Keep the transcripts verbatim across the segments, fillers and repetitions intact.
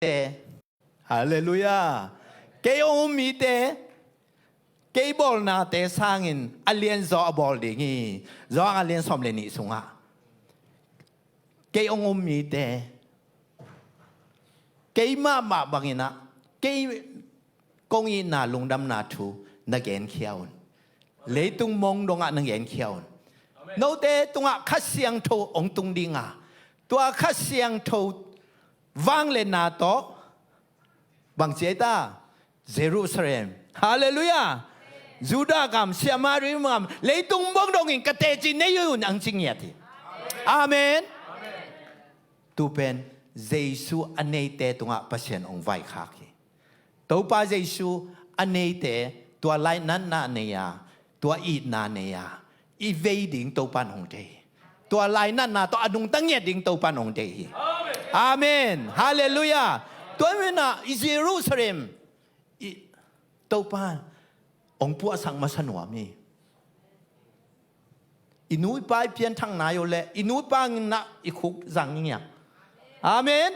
mite, halleluiah, kei hong um mite, kei bawlnate sangin a lianzaw a bawl ding hi. Johan a lian sawm le nih sungah kei hong um mite, kei mahmah banginah, kei kong itna lungdamna thu na genkhia un. Leitung mong dongah na genkhia un. Note tungah Kha Siangtho hong tung dinga, tua Kha Siangtho vangliatna tawh bang ci ei ta? Jerusalem, halleluiah, Judah gam, Samaria gam, leitung mong dongin ka teci nei un, ang ci ngiat hi. Amen. Tu pen Jesu a neite tungah Pasian hong vaikhak hi. Topa Jesu a neite tua lainatna nei a, tua itna nei a, i vei ding Topa in hong deih hi. Tua lainatna tawh a nungta ngiat ding Topa in hong deih hi. Amen. Halleluiah. Tua manin ah i Jerusalem i Topa in hong puahsak masa nuam hi. I nu i pa i pianthak nai uh leh i nu i pa in ah i khuk zang hi ngiat. Amen.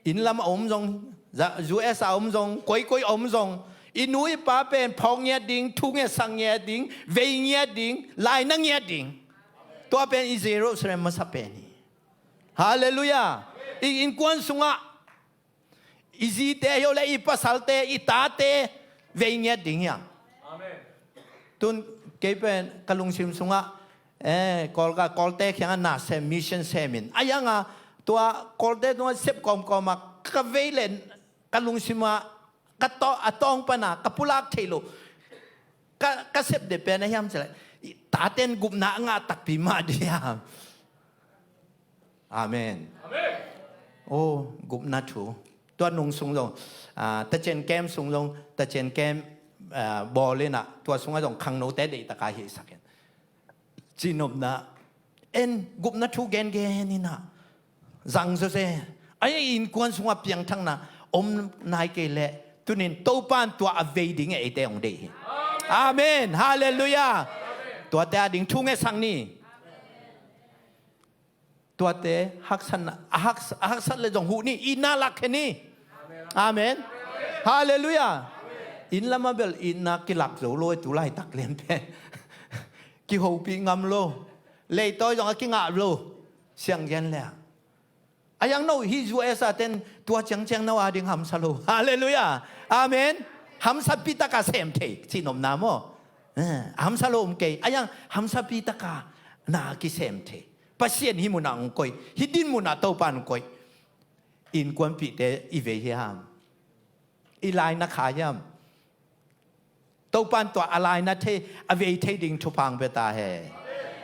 Inn lam a om zong, za-, U S a om zong, koikoi a om zong, i nu i pa pen phawk ngiat ding, thu ngiat, sak ngiat ding, vei ngiat ding, laina ngiat ding. Tua pen i Jerusalem masa pen hi. Halleluiah. I innkuan sungah i zite hi uh leh i pasalte, i tate vei ngiat ding hiam? Amen. Tun kei pen ka lungsim sungah, eh, Kawlgam, Kawlte kiangah na sem, mission sem in. A yanga tua Kawlte tungah sep kawmkawm a ka vei leh ka lungsim ah ka taw-, a tawng pana ka pulak theih loh. Ka, ka sep deuh pen a hiam cih leh, i taten gupna a ngah takpi mah diam? Amen. Amen. Oh, gupna thu. Tua nung sung zong, ah, tacen kem sung zong, tacen kem, ah, bawl inah, tua sungah zong khangnote deihtak a hihsak in. Cihnopna, en gupna thu gengen inah, zang zawzen. Ai innkuan sungah piangthakna om nai kei leh, tunin Topa in tua a vei ding eite hong deih hi. Amen. Halleluiah. Tuate a ding thu ngetsak ni. Tuate haksatna, a haks-, a haksat le zong huh ni, itna lakkhia ni. Amen. Halleluiah. Inn lamah bel itna kilak zo lo, tu laitak lian pen. Kihopih ngam lo. Leitawi zong a kingah lo. Sianggen le a yang no hi, U S a ten tua ciangciang no a ding hamsa lo. Halleluiah. Amen. Hamsapi taka sem thei, cihnopna maw? Eh, hamsa lo om kei. A yang hamsapi taka na kisem thei. Pasian hih munah hong koih, hih din munah Topa hong koih. Innkuanpihte i vei hiam? I laina kha hiam? Topa in tua a laina thei, a vei thei ding thupha hong pia ta hen.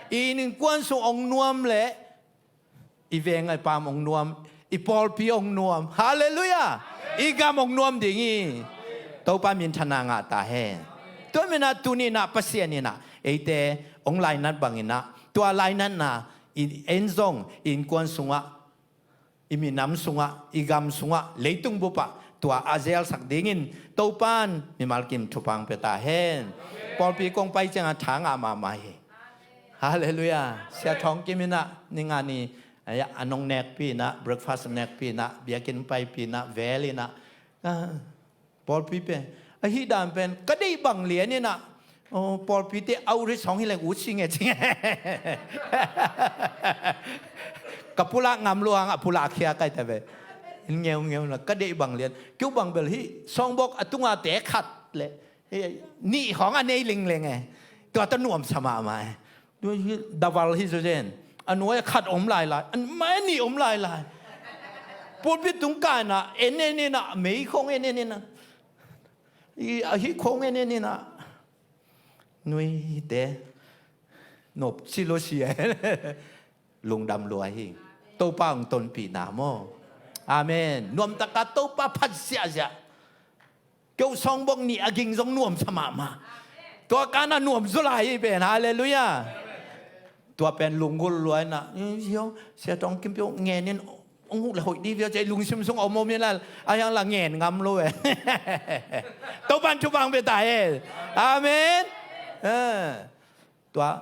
I innkuan sung hong nuam leh i veng i paam hong nuam, i pawlpi hong nuam. Halleluiah. I gam hong nuam ding hi. Topa minthanna ngah ta hen. Tua manin ah tuni inah Pasian inah eite hong lainat bangin ah, tua lainatna i en zong i innkuan sungah, i minam sungah, i gam sungah, leitung bupah tua a zelsak dingin Topa in mimal kim thupha hong pia ta hen. Pawlpi kong pai ciangah tha ngah mahmah hi. Halleluiah. Sia Thawng Kim inah, ni nga ni, a, a nong nekpi inah, breakfast nekpi inah, biakinn paipi inah, vel inah, ah, pawlpi pen, ahi dan pen ka deih bang lian inah, oh, pawlpite outreach hong hi leng ut si nge ci nge. Ka pulak ngam lo hang a pulak khia kai ta ve. Ngeungeu na ka deih bang lian. Kiu bang bel hi, songbok a tunga te khat le, hi, nih hong a nei lingleng e. Tua ta nuamsa mahmah e. Tua hi daval hi zawzen. A nuai a khat om lailai. A mai a nih om lailai. Pulpit tung kaina en en inah, mei khong en en inah. I, a hi khong en en inah. Nuite nop si lo si e. Lungdam lua hi. Topa hong tonpihna maw? Amen. Nuamtaka Topa phat ziahziah. Keu songbok nih a ging zong nuamsa mahmah. Tua kana nuam zaw lai hi pen. Halleluiah. Tua pen lunggulh lua inah, "Sia Thawng Kim peuh ngenin hong huh le hoih di viau," ci-a i lungsim sung a om om inah, a hiang la ngen ngam lo e. Topa in thupha hong pia ta hen. Amen. Eh. Tua,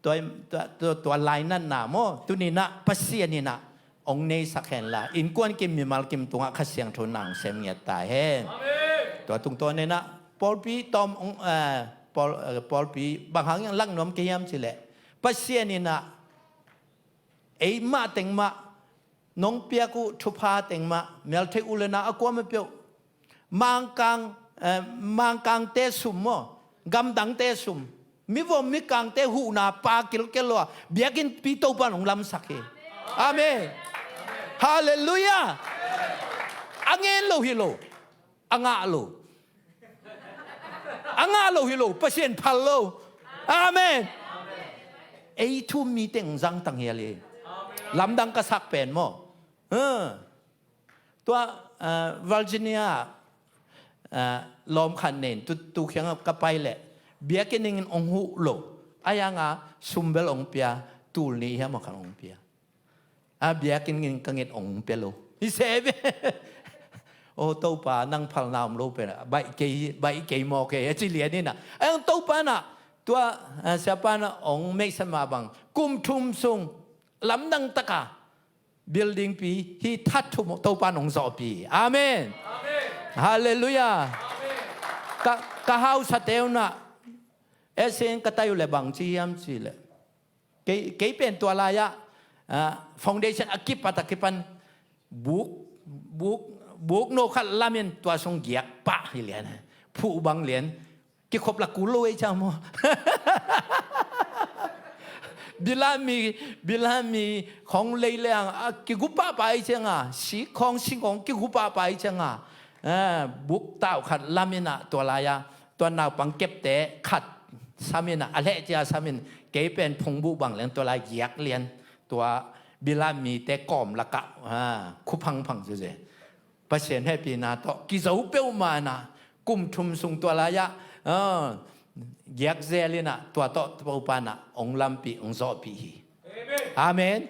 tua, tua, tua, tua lainatna maw, tuni inah Pasian inah hong neisak henla, innkuan kim mimal kim tungah Kha Siangtho na hong sem ngiat ta hen. Amen. Tua tungtawn inah pawlpi tawm hong, eh, pawl, eh, pawlpi bang hang lak nuam kei hiam cileh, Pasian inah eimah teng mah nong piak uh thupha teng mah meltheih u le nau a kuamah peuh, Mangkang, eh, Mangkangte sum maw, gamdangte sum, mivom mikangte huhna pa kilkel lo a biakinnpi Topa nong lamsak hi. Amen. Halleluiah. A ngen lo hi lo, a ngah lo. A ngah lo hi lo, Pasian phal lo. Amen. Ei thu mi teng zangtang hial hi. Lamdang ka sak pen maw. Tua, ah, Virginia, ah, lawm khat nen, tu, tu khiang ka pai leh biakinn ing in hong huh lo. A yanga sumbel hong pia, tul nih hiam a khan hong pia. A biakinn ing ka nget hong pia lo. Hi se ve. O Topa, nang phalna om lo pen baih kei, baih kei maw kei a ci lian inah. A yang Topa inah tua, ah, siapa inah hong meihsa mah bang kum thum sung lamdang taka building pi hi that thum Topa nong zawhpi. Amen. Amen. Halleluiah. Amen. Ka, ka hausa teuna esen ka tai uh le bang ci hiam ci le, kei, kei pen tua lai-ah, ah, foundation a kipat a kipan buk, buk, buk no khat lamin tua sung giak pah hi lian. Phuh bang lian. Kikhop la kul lo ei ca maw. Bilami, bilami khong lei leng a kigupa pai cianga, si khong si khong kigupa pai cianga, eh, buk tau khat laminah tua lai-a tua naupang kepte khat saminah a leh cia samin kei pen phungbuh bang leng tua lai giak lian tua bilamite kawm lakah, ah, khuphangphang zuze. Pasian hehpihna tawh kizo peuhmah inah kum thum sung tua lai-ah, ah, giakzel inah tua tawh Topa inah hong lampih hong zawhpih hi. Amen. Amen.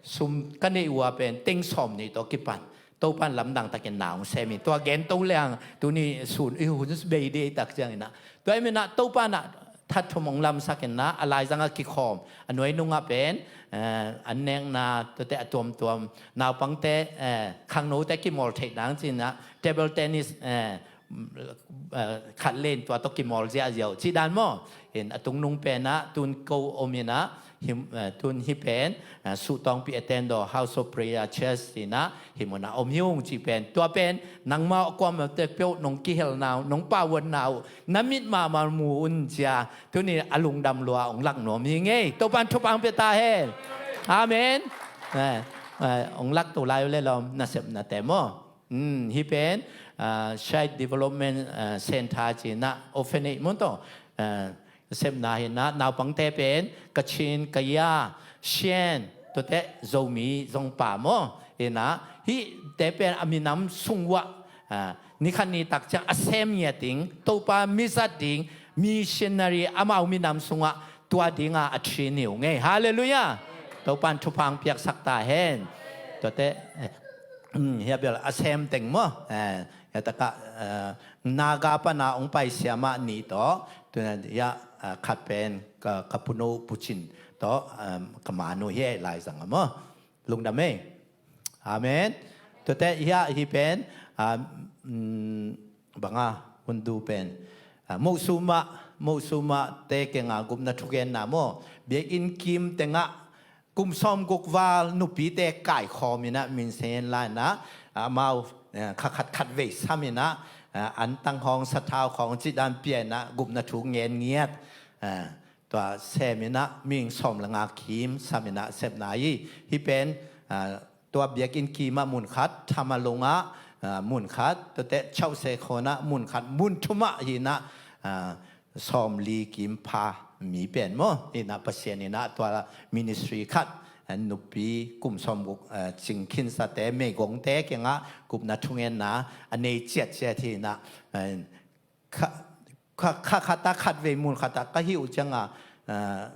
Sum ka neih uh a pen teng sawm nih tawh kipan Topa in lamdang takin na hong sem hi. Tua gen to leng tuni sun i hun bei dei tak ciang inah tua i minah Topa inah that thum hong lamsak inah a laizang a kikhawm a nuai nungah pen, eh, an nekna tuate a tuamtuam naupangte, eh, khangnote kimawl theih nang cinah table tennis, eh, eh, khat len tua tawh kimawl ziahziah uh cih dan maw. In a tungnung penah tun ko om inah him, eh, tun hi pen, eh, Suhtawngpi Etendo House of Prayer Church inah hi munah om hi ung cih pen tua pen nangmah a kuamate peuh nong kihelna uh nong pauanna uh na mit mahmah mu un cia tuni a lungdam lua hong lak nuam hi ngei. Topan thupha hong pia ta hen. Amen. Eh, eh, hong lak to lai uh le lawm nasepnate maw. Hmm, hi pen, ah, Child Development, ah, Center cinah orphanage mun tawh, ah, sepna hinah naupangte pen Kachin, Kaya, Shan tuate Zomi zong pa maw. Hinah hihte pen a minam sung uah, ah, nikhat ni tak ciang a sem ngiat ding Topa mizat ding missionary amau minam sungah tua dinga a train hi uh ngei. Halleluiah. Topan thupha hong piaksak ta hen. Tuate, eh, mm, hia bel a sem teng maw. Eh, hia takah, eh, Naga pana hong pai siamah nih tawh. Tuna hia, eh, khat pen ka, ka puno pucin tawh, eh, ka manu hi ei laizang a maw. Lungdam ei. Amen. Tuate hia hi pen, ah, mm, banga hundu pen, ah, Mosuma, Mosuma te kenga gupna thugenna maw. Biakinn kim tengah kum sawmguk val nupite kaikhawm inah minsen la inah, ah, amau, eh, kha khat khat vei sam inah, ah, antang khawng sathau khawng cih dan pia inah gupna thu ngen ngiat. Ah, tua sem inah mihing sawm le nga kim sam inah sepna hi. Hi pen, ah, tua biakinn kimah mun khat, Thamalungah, ah, mun khat, tuate Chausekhawnah mun khat, mun thumah hinah, ah, sawmli kim pha mi pen maw. Hinah Pasian inah tua ministry khat, ah, nupi kum sawmguk, ah, cing khinsate meigongte kiangah gupna thungenna a nei ciatciat hinah, ah, kha, kha, kha khatah khatvei mun khatah ka hih uh cianga, ah,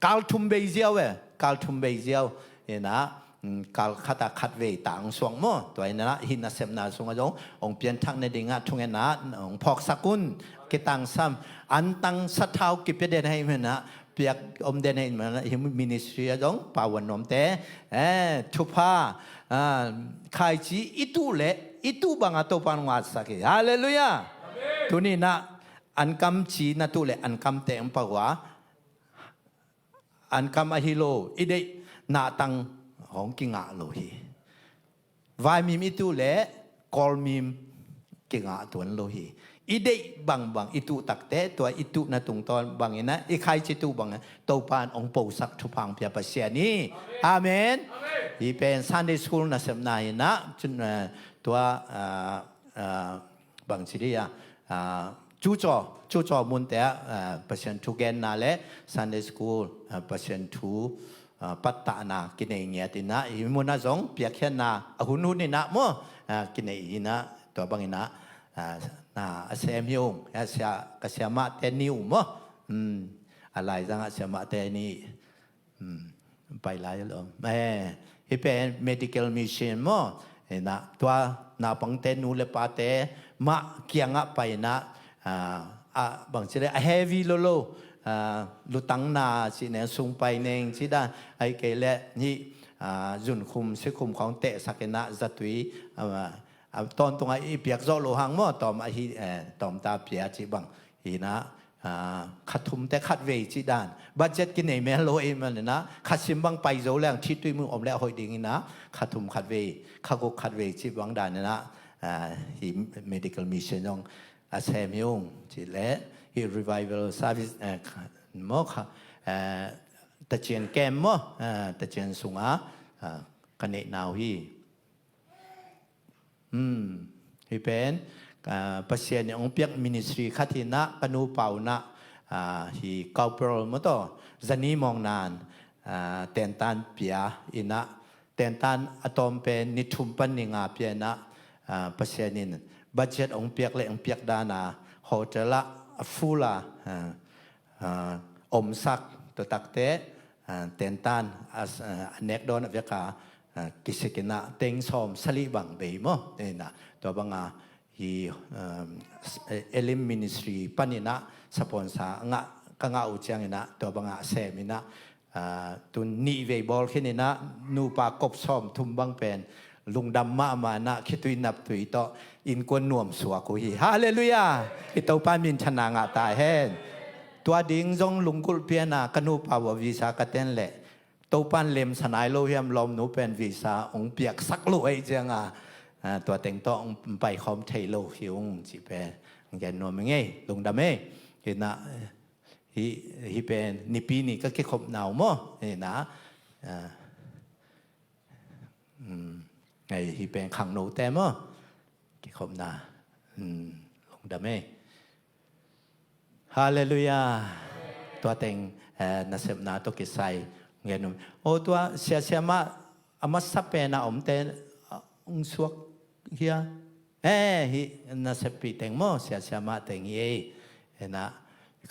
kal thum bei ziau e, kal thum bei ziau. Inah, mm, kal khatah khatvei tang suang maw. Tua inah hih nasepna sungah zong hong pianthak nadingah thungenna hong phawksak un. Kitangsam antang sathau kipia den hei menah piak om den hi, man hi ministry a zong pau a nuamte, eh, thupha, ah, khaici i tuh leh i tuh bangah Topa in hong atsak hi. Halleluiah. Tuni-in ah ankam ci na tuh leh ankamte hong pau a, ankam ahi lo, i deih nahtang hong kingah lo hi. Vaimim i tuh leh kawlmim kingah tuan lo hi. I deih bangbang i tuh takteh, tua i tuhna tungtawn bangin ah i khaici tuh bangin Topa in hong posak thupha hong pia Pasian hi. Amen. Amen. Hih pen Sunday school nasepna hi-in ah, cun, eh, tua, ah, ah, bangci dih ah, ah, cucaw, cucaw munte ah, ah, Pasian thu genna leh Sunday school, ah, Pasian thu, ah, pattahna kinei ngiat in ah, hih munah zong piakkhiatna a hunhun in ah maw, ah, kinei hi-in ah, tua bangin ah, ah, na a sem hi ung, ah, sia, ka siamahte ni uh maw. Hmm, a laizang ah siamahte ni. Hmm, pai lai lo. Eh, hih pen medical mission maw. Hi-in ah, tua naupangte, nu le pate mah kiangah pai-in ah, ah, ah, bangci leh a heavy lo lo, ah, lutangna cih neng, sung pai neng cih dan, ahih kei leh hih, ah, zunkhum sikhum khawng tehsak in ah zatui, ah, ah, tawntungah i piak zawh loh hang maw, tawm ahi, eh, tawmta pia cih bang. Hi-in ah, ah, kha thumte khatvei cih dan. Budget kinei mel lo ahih manin ah, kha sim bang pai zo leng, thitui mun om leh a hoih dingin ah, kha thum khatvei, kha guk khatvei cih bang dan in ah, ah, hih medical mission zong a sem hi ung. Cih leh hih revival service, eh, kha, maw kha, eh, tacian camp maw, eh, tacian sungah, ah, ka neihna uh hi. Hmm. Hih pen, ah, Pasian in hong piak ministry khat hi-in ah, ka nupa un ah, ah, hih corporal maw tawh, zani mawngnan, ah, tentan pia in ah, tentan a tawm pen ni thum pan ni nga pia in ah, ah, Pasian in budget hong piak leh hong piak dan a, hotel ah a full a, ah, ah, omsak, tua takteh, ah, tentan a, ah, a nekdawn a vek a, ah, kisik in ah teng sawm sagih bang bei maw. Hi-in ah, tua bang a hih, um, Elim Ministry panin ah sponsor ngah, ka ngah uh ciangin ah, tua bang a sem in ah, ah, tun nih vei bawl khin in ah, nupa kop sawm thum bang pen lungdam mahmah in ah, khitui naptui tawh innkuan nuam suak uh hi. Halleluiah. I Topa minthanna ngah ta hen. Tua ding zong lunggulh pia in ah, ka nupa uh a visa ka ten leh, Topa in lemsa nai lo hiam, lawmnu pen visa hong piaksak lo ahih ciangin ah, ah, tua teng tawh hong pai khawm thei lo hi ung cih pen gen nuam ing ei, lungdam ei. Hi-in ah, hih, hih pen Nipi ni ka kikhopna uh maw. Hi-in ah, ah, um, hih pen khangnote maw, kikhopna, um, lungdam ei. Halleluiah. Tua teng, eh, nasepna tawh kisai gen nuam. Oh, tua sia, siamah a masa pen a omte, ah, hong suak hia. Eh, hih naseppih teng maw, sia, siamah teng hi ei. Hi-in ah,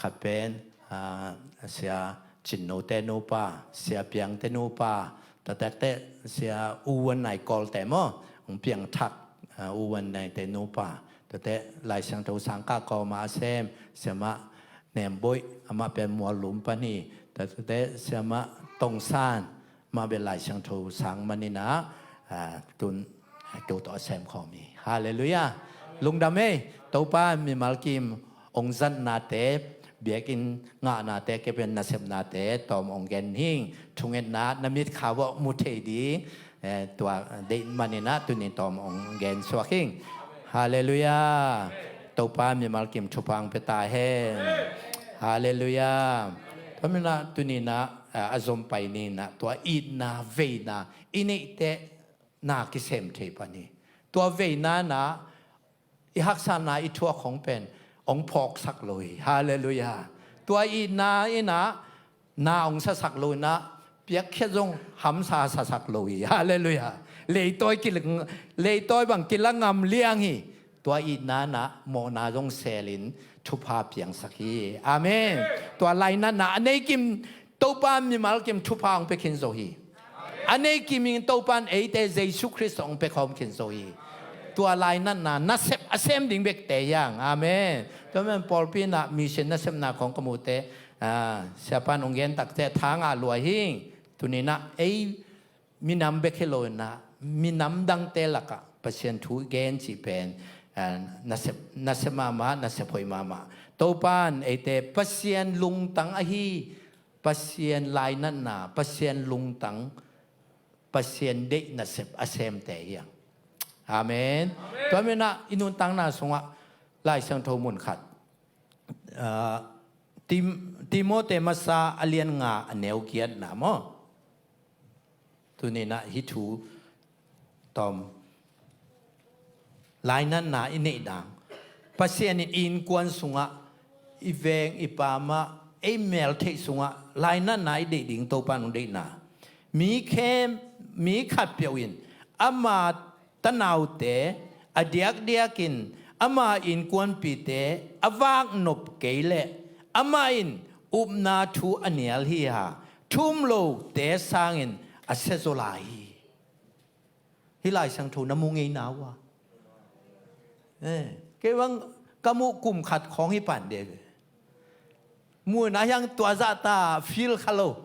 khat pen, ah, Sia Cin No te nupa, Sia Piang te nupa, tua takteh Sia U Wan Nai Kawl te maw, hong piangthak, ah, U Wan Nai te nupa, tua takteh Lai Siangtho sang kah kawm a sem, siamah Nem Boih, amah pen Mual Lum pan hi, tua takteh siamah Tong San, mah bel Lai Siangtho sang man in ah, ah, tun, ah, keu tawh a sem khawm hi. Halleluiah. Lungdam ei. Topa mimal kim hong zatnate, biakinn ngahnate, kei pen nasepnate tawm hong gen hing. Thungetna na mitkha uah mu thei ding, eh, tua deih man in ah tuni tawm hong gen suak hing. Halleluiah. Topa mimal kim thupha hong pia ta hen. Halleluiah. Tua manin ah tuni in ah, ah, a zom pai ni in ah, tua itna veina i neih teh na kisem thei pan hi. Tua veina in ah i haksatna i thuak khong pen hong phawksak lo hi. Halleluiah. Tua itna in ah na hong sasak lo in ah, piakkhiat zong hamsa sasak lo hi. Halleluiah. Leitawi kila, leitawi bang kila ngam liang hi. Tua itna in ah mawhna zong selin thupha piangsak hi. Amen. Tua lainatna a nei kim Topa mimal kim thupha hong pia khin zo hi. A nei kim in Topa in eite Jesu Khrist hong pia khawm khin zo hi. Tua lainatna nasep a sem ding bekte hi hang. Amen. Tua manin pawlpi in ah mission nasepna khong ka muh teh, Ah, siapa in hong gen takte tha ngah lua hi. Tuni-in ah ei minam bek hi lo-in ah minam dangte lakah Pasian thu gen cih pen, ah, nasep, nasep mahmah, nasep hoih mahmah. Topa in eite Pasian lungtang ahi, Pasian lainatna, Pasian lungtang, Pasian deih nasep a semte hi hang. Amen. Amen. Tua manin ah i nuntakna sungah Lai Siangtho mun khat, ah, Tim-, Timote masa a lian nga a neu giatna maw. Tuni-in ah hih thu tawm, lainatna i neih ding, Pasian in i innkuan sungah, i veng i pam ah, ei meltheih sungah lainatna i deih ding Topa in hong deihna. Mi khem, mi khatpeuh in ama tanaute a diakdiakin ama innkuanpihte a vaknop kei leh amah in upna thu a nial hi a, thu um lote sangin a siazaw lai hi. Hih Lai Siangtho na mu ngei na uh a. Eh, kei bang ka muh kum khat khawng hi pan de. Muh na hiang tua zah ta feel kha lo.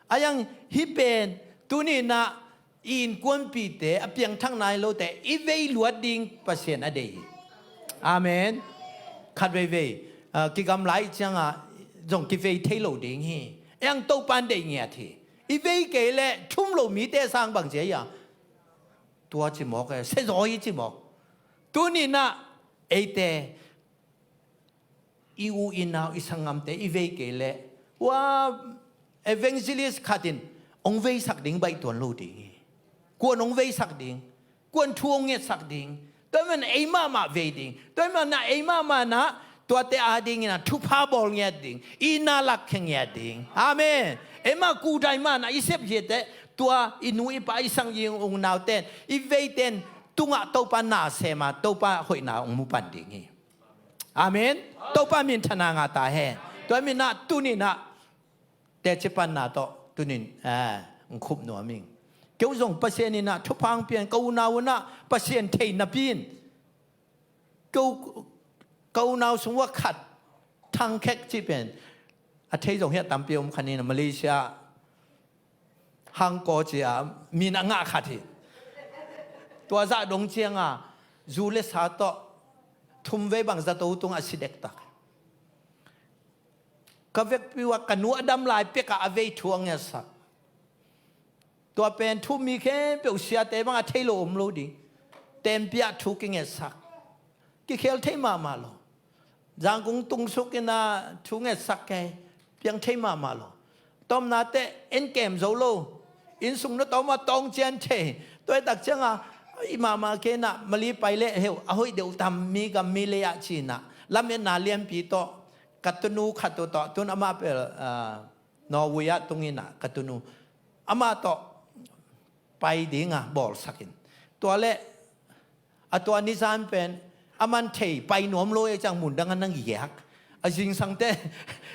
A hiang hih pen tuni-in ah i innkuanpihte a piangthak nai lote i vei luat ding Pasian a deih hi. Amen. Khat veivei, ah, kigamla i ciangah zong kivei thei lo ding hi. A hiang Topa in deih ngiat hi. I vei kei leh thu um lo mite sang bang ci hiam? Tua ci mawk e, siazaw hi ci mawk. Tuni-in ah eite i u i nau i sanggamte i vei kei leh, ua, evangelist khat in hong veisak ding baih tuan lo ding hi. Kuan hong veisak ding, kuan thu hong ngetsak ding, tua ahih manin ei mahmah vei ding, tua ahih manin ei mahmah in ah tuate adingin ah thupha bawl ngiat ding, itna lakkhia ngiat ding. Amen. Eimah kudai mah in ah i sep hi teh, tua i nu i pa i sangging u naute in, i veite in tungah Topa na sem a, Topa hoihna hong mu pan ding hi. Amen. Topa minthanna ngah ta hen. Tua ahih manin ah tuni-in ah teci panna tawh tuni-in, eh, hong khup nuam ing. Kei uh zong Pasian in ah thupha hong pia in, ka unau un ah Pasian thei napi in, kei uh, ka unau sung uah khat, Thang Khek cih pen a thei zong hiah tampi om kha ni, Malaysia Hangkaw ci-a min a ngah khat hi. Tua zah dong ciangin zu le sa tawh thum vei bang zato tungah a si dektak. Ka vekpi uh ah ka nu a dam lai pekah a vei thu a ngetsak. Tua pen thu um mi khempeuh, siate bang a thei lo om lo ding. Tempiah thu kingetsak. Kikhel thei mahmah lo. Zangkong tungsuk in ah thu ngetsak kei, piang thei mahmah lo. Tawmna teh en kem zo lo. Inn sung na tawm a tawng cian thei. Tua hi tak ciangin i mahmah kei in ah Mali pai leh heu, a hoih deuh tam, mi gam mi lei ah ci-in ah lametna lianpi tawh, ka tunu khat uh tawh, tun amah pel, ah, Norway ah tung in ah ka tunu, amah tawh pai ding a bawlsak in. Tua leh a tua nizan pen aman thei pai nuam lo e, ciang mun dang a na giak. A zingsang teh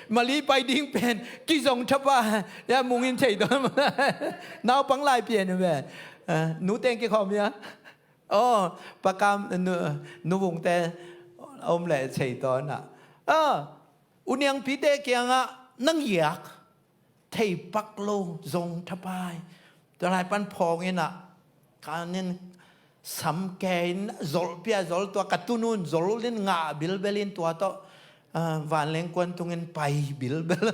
Mali pai ding pen kizong thapa, ya mung in thei dawn. Naupang lai pian ve. Eh, nu teng kikhawm ya. Oh, pakam nu, nu vungte om leh thei dawn ah. Ah, u niangpite kiangah na giak. Thei pak lo, zong thapai. Tua lai pan phawng in ah, ka nin sam kei in zolh pia zolh, tua ka tunu in zolh in ngah bilbel in tua tawh, ah, vanleng kuan tungin pai bilbel.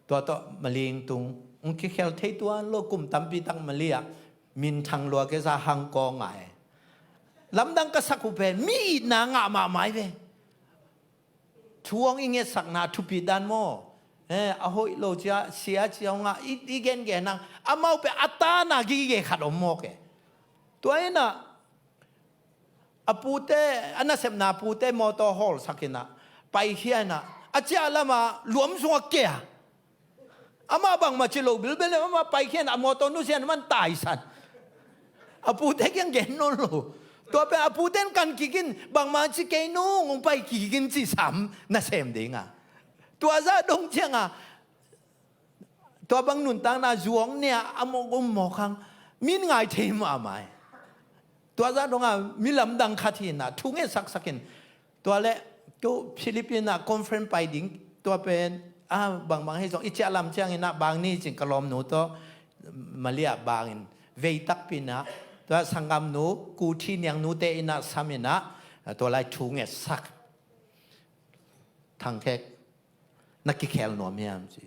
Tua tawh Mali tung. Hong kikhel thei tuan lo, kum tampi tak Mali ah minthang lua kei sa, Hangkaw ngai. Lamdang ka sak uh pen mi itna ngah mahmah hi ve. Thu hong i ngetsakna a thupit dan maw? Eh, a hoih lo cia, sia cia hong ah, i, i gengen hang. Amau pen a tana gige khat om mawk e. Tua in ah, a pute, a nasepna pute mawtaw hawlsak in ah, paikhia in ah, a ciah lamah luam sungah kia. Amah bangmah ci lo bilbel in, amah paikhia in a mawtaw nusia in amah taisan. A pute kiang gen nawn lo. Tua pen a pute in kan kik in, bangmah ci kei nung, hong pai kik in ci sam nasem ding a. Tua zah dong ciangin, tua bang nuntakna zuang nia a mawk um mawk hang, min ngai thei mahmah hi. Tua zah dongin mi lamdang khat hi in ah, thu nget saksak in. Tua leh, tu Philippines ah conference pai ding, tua pen A, bangbang hei zong i ciah lam ciangin ah bang ni cin ka lawmnu tawh Malia bangin vei takpi in ah, tua sanggamnu Kuthi Niangnu te in ah sam in ah, tua lai thu ngetsak. Thangkhek, na kikhel nuam hiam ci.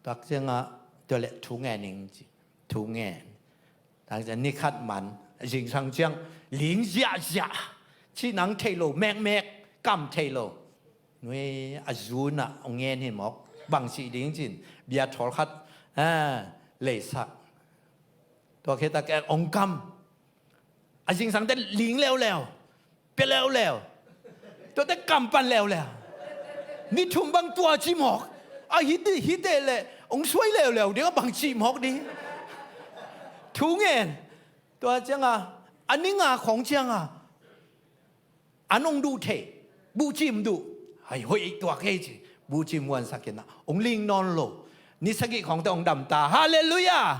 Tak ciangah tua le thu ngen ing ci. Thu ngen. Tak ciang ni khat man, zingsang ciang ling ziahziah, ci nang thei lo, mekmek, kam thei lo. Nui a zunah ong ngen hi mawk, bang ci ding cin, bia thawl khat leisak. Tua khit tak ong kam. A zingsang te ling leuleu, pia leuleu. Tuate kam pan leuleu. Ni thum bang tua ci mawk. A hite, hite le ong suai leuleu ding a bang ci mawk ding. Thu ngen. Tua cianga a ni nga khong cianga an ong duh thei. Buhcim duh. Hai hoih ei tuak ei ci. Buhcim huansak in ah ong ling nawn lo. Ni sagih khong te ong dam ta. Halleluiah.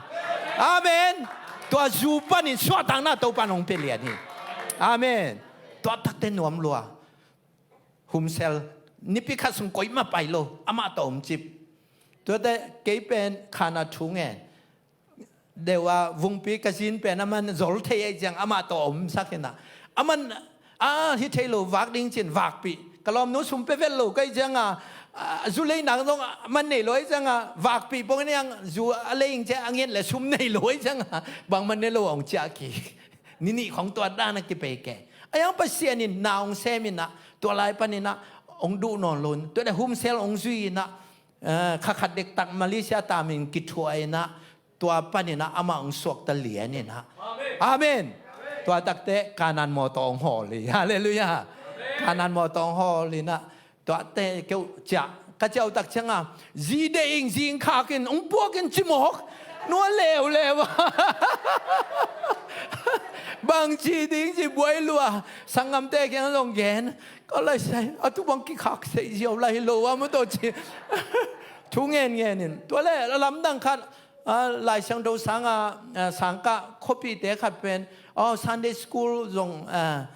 Amen. Tua zu panin suahtakna Topan ong pia lian hi. Amen. Tua takte nuam lua. Humsel. Nipi khat sung koimah pai lo, amah tawh om cip. Tuate kei pen khan a thu ngen. Deuh a vungpi ka zin pen aman zol thei ei ciang amah tawh omsak in ah, aman a hi thei lo, vak ding cin vakpih. Ka lawmnu sum pia vet lo ka ei cianga, a zu lei nang zong man nei lo ei cianga, vakpih pong in a, zu a lei ing ciang a nget le sum nei lo ei cianga, bangman ne lo ong ciah kik. Ni nih khong tua dan a kipei ke. A yang Pasian in na ong sem in ah, tua lai pan in ah ong duh nawn lo in, tua le humsel ong zui in ah, kha khat dektak Malaysia tamin kithuah in ah, tua pan in ah amah ong suakta lian in ah. Amen. Tua takte Kanaan mawtaw ong hawl hi. Halleluiah. Kanaan mawtaw ong hawl in ah, tuate keu ciah, ka ciah uh tak cianga zi deih ing, zi ing khak in, ong puak in ci mawk. Nua leuleu. Bang ci ding ci buai lua. Sanggamte kiang zong gen. Ka lai sai, a tu bang kikhak sei ziau lai lo a maw tawh ci. Thu ngen ngen in. Tua le a lamdang khat, a, Lai Siangtho sanga, a, sangkah khuapite khat pen, a, Sunday school zong, a,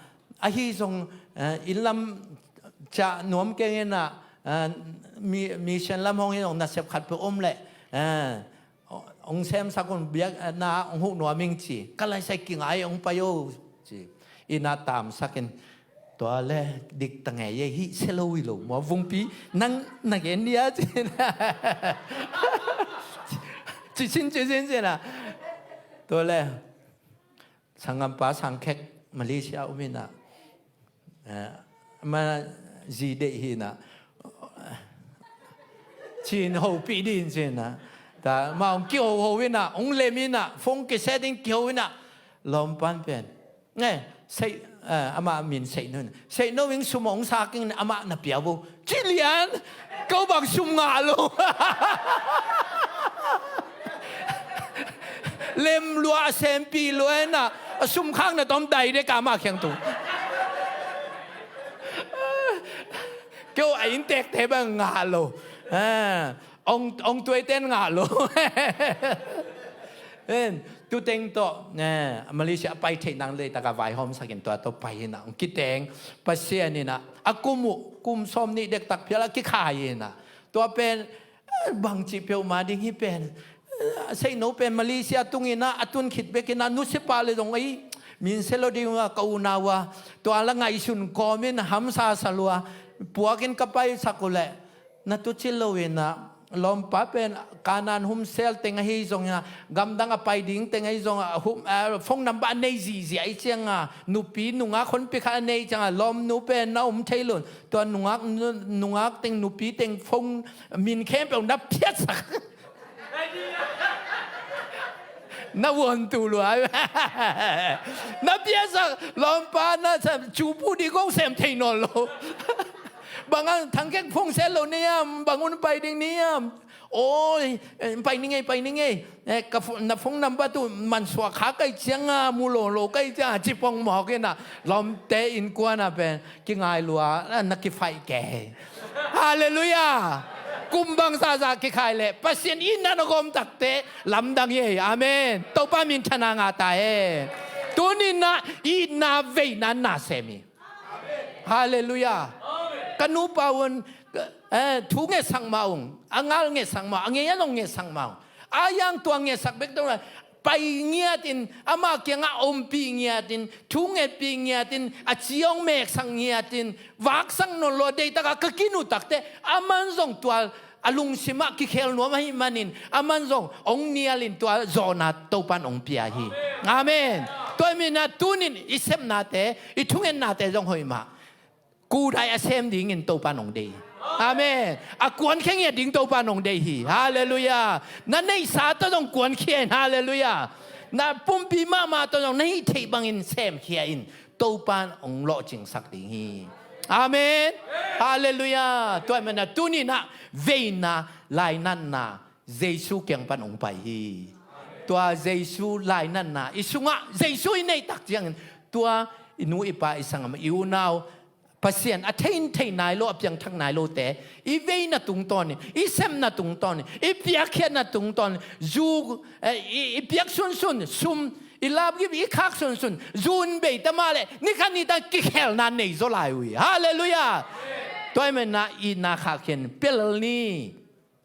ahi zong, a, inn lam ciah nuam keng in ah, a, mi, mission lam hong hi zong nasep khat pe om le, a, ong semsak un, biakna ong huh nuam ing ci. Ka lai sai, kingai ong pai o ci. Inn ah tamsak in, tua le dik ta ngei ei, hih sia lo hi lo maw, vungpi nang na gen dia ci. Ci sin, ci sin ci na. Tua le sanggampa sangkhek Malaysia um in ah, a, ma zi deih hi in ah, cin hopih ding cin ah, ta ma ong kihoho in ah, ong lem in ah, phone kiset in kiho in ah, lawmpan pen, nge, Sei, a, amah min Seihno in, Seihno in sum ong sak ing, amah na pia vo ci lian. Ko bang sum ngah lo. Lem lua, a sempih lua in ah, a sum khak na tom dai de ka mah khiang tung. Keu a inntekte bang ngah lo. A, ong, ong tuaiten ngah lo. En, tuteng tawh, eh, Malaysia a pai theih nang leitak a vaihawmsak in tua tawh pai in ah, ong kiteng, Pasian in ah, a kum uh, kum sawm nih dektak phial a kikhai in ah. Tua pen, eh, bangci peuhmah ding hi pen. Eh, Seihno pen Malaysia tung in ah, a tun khit bek in ah, nusia pah le zong ei, min sia lo ding uh a ka unau a. Tua la ngaihsun kawm in hamsa sa lua, puak in ka paisak uh leh, na tucil lo in ah, lawmpa pen Kanaan humsel teng ahi zong in ah, gamdang a pai ding teng ahi zong ah, hum, ah, phone number a nei zihziah i ciang ah, nupi nungak honpi khat a nei ciang ah, lawmnu pen na om thei lo in, tua nungak, nu-, nungak teng, nupi teng phone min khempeuh na phiatsak. Na vuantu lua. Na phiatsak, lawmpa na sa, cupu di kong sem thei nawn lo. Bang ang thangkhek phone sel lo ni hiam, bang un pai ding ni hiam. Oi, eh, pai ning ei, pai ning ei. Eh, ka pho-, na phone number tu mansuak kha kai ciang a, mu lo lo kai ciang a, ci pong mawk in ah, lawmte innkuan ah pen kingai lua, ah, na kifaih kei. Halleluiah. Kum bang zahzah kikhai leh Pasian itna na gawm takte lamdang hi ei. Amen. Topa minthanna ngah ta hen. Tuni in ah itna veina na sem hi. Halleluiah. Ka nupa un, eh, thu ngetsak mah ung, a ngal ngetsak mah, a ngei an hong ngetsak mah ung. A yang tua ngetsak bek dong lai, pai ngiatin, ama kiangah ompih ngiatin, thu ngetpih ngiatin, a ci hong meksak ngiatin, vaksak nawn lo a, deihtakah ka kinuh takteh, aman zong tua a lungsimah kikhel nuam ahih manin, aman zong hong nialin tua zawhna Topan hong pia hi. Amen. Tua hi manin ah tunin i sepnate, i thungennate zong hoih mah. Kudai a sem dingin Topan hong deih hi. Amen. A kuankhia ngiat ding Topan hong deih hi. Halleluiah. Na neihsa tawh zong kuankhia in. Halleluiah. Na pumpi mahmah tawh zong na hih theih bangin semkhia in. Topan hong lawhcingsak ding hi. Amen. Halleluiah. Tua hi manin ah tunin ah veina, lainatna, Jesu kiang pan hong pai hi. Tua Jesu lainatna i sungah Jesu i neih tak ciangin tua i nu i pa, i sanggam, i unau, Pasian a thei in thei nai lo, a piangthak nai lote i veina tungtawnin, i sepna tungtawnin, i piakkhiatna tungtawnin, zu, eh, i, i piak sunsun, sum i lapgip, i khak sunsun, zu in bei ta mah leh ni khat ni tan kikhelna nei zaw lai uh hi. Halleluiah. Tua hi manin ah itna khahkhia in, pia lel ni,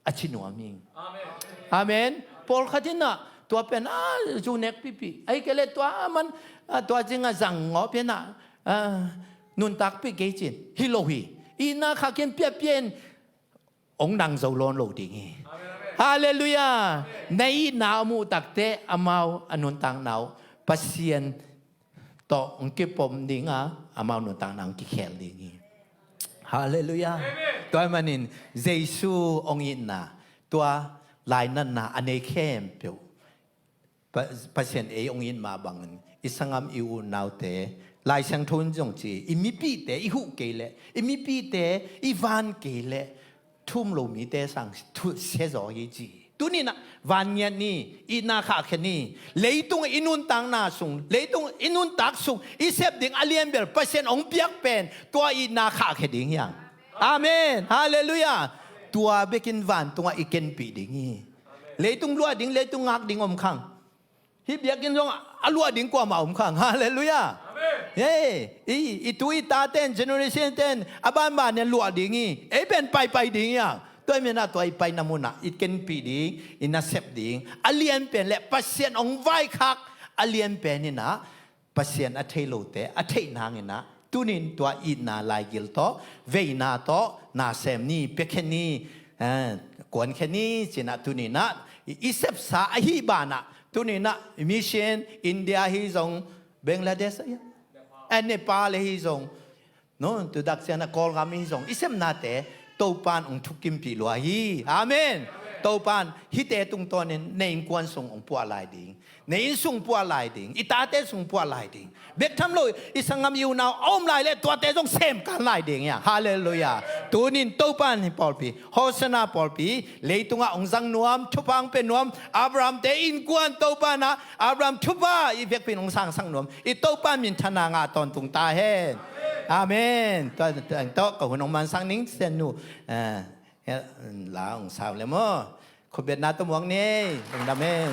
a ci nuam hi. Amen. Pawlkhat in ah tua pen ah zu nek pipi, ahih kei leh tua man, ah, tua cingah zang ngawh pen ah, ah, nuntakpih kei cin hi lo hi. Itna khahkhia in, piapia in, hong nang zo lawn lo ding hi. Halleluiah. Na itna a muh takteh amau a nuntakna uh Pasian tawh hong kipom ding a, amau nuntakna hong kikhel ding hi. Halleluiah. Tua hi manin Jesu hong itna, tua lainatna a nei khempeuh, Pa-, Pasian ei hong it mah bangin i sanggam, i unaute, Lai Siangtho in zong ci, i mipihte i huh kei leh, i mipihte i van kei leh, thu um lo mite sang thu sia zaw hi ci. Tuninah van ngiat ni, itna khahkhia ni. Leitung i nuntakna sung, leitung i nuntak sung i sep ding a lianbel Pasian hong piak pen tua itna khahkhia ding hiam? Amen. Halleluiah. Tua bekin vantungah i kenpih ding hi. Leitung luah ding, leitung ngak ding om khang. Hih biakinn zong a luah ding kuamah om khang. Halleluiah. Amen. Hey, i, i tu i taten, generation ten, a banbanin luah ding hi. Ei pen paipai ding hi a. Tua hi menah tua i paina munah i kenpih ding, i nasep ding, a lianpen le Pasian hong vaikhak a lianpen inah, Pasian a thei lote a theih nanginah, tunin tua itna laigil tawh, veina tawh, na sem ni, piakhia ni, eh, kuankhia ni cinah tuninah i, i sepsa ahi banah, tuninah mission, India hi zong, Bangladesh ahi, eh, Nepal ahi zong, no, tu dak cianah Kawlgam ahi zong, i sepnate Topan hong thukimpih lua hi. Amen. Topan hihte tungtawnin na innkuan sung hong puah lai ding, na inn sung puah lai ding, i tate sung puah lai ding. Bek tham lo, i sanggam i unau a om lai le tuate zong semkan lai ding hi a. Halleluiah. Tunin Topan hih pawlpi, Hosanna pawlpi, leitungah hong zang nuam, thupha hong pia nuam, Abraham-te innkuan Topan ah, Abraham thupha i vekpi in hong sangsak nuam, i Topan minthanna ngah tawntung ta hen. Amen. Tua, tua tawh ka hun hong mansak ning, Sian Nu, eh, la hong sau le maw. Khutbetna tawh muak ni, lungdam hen.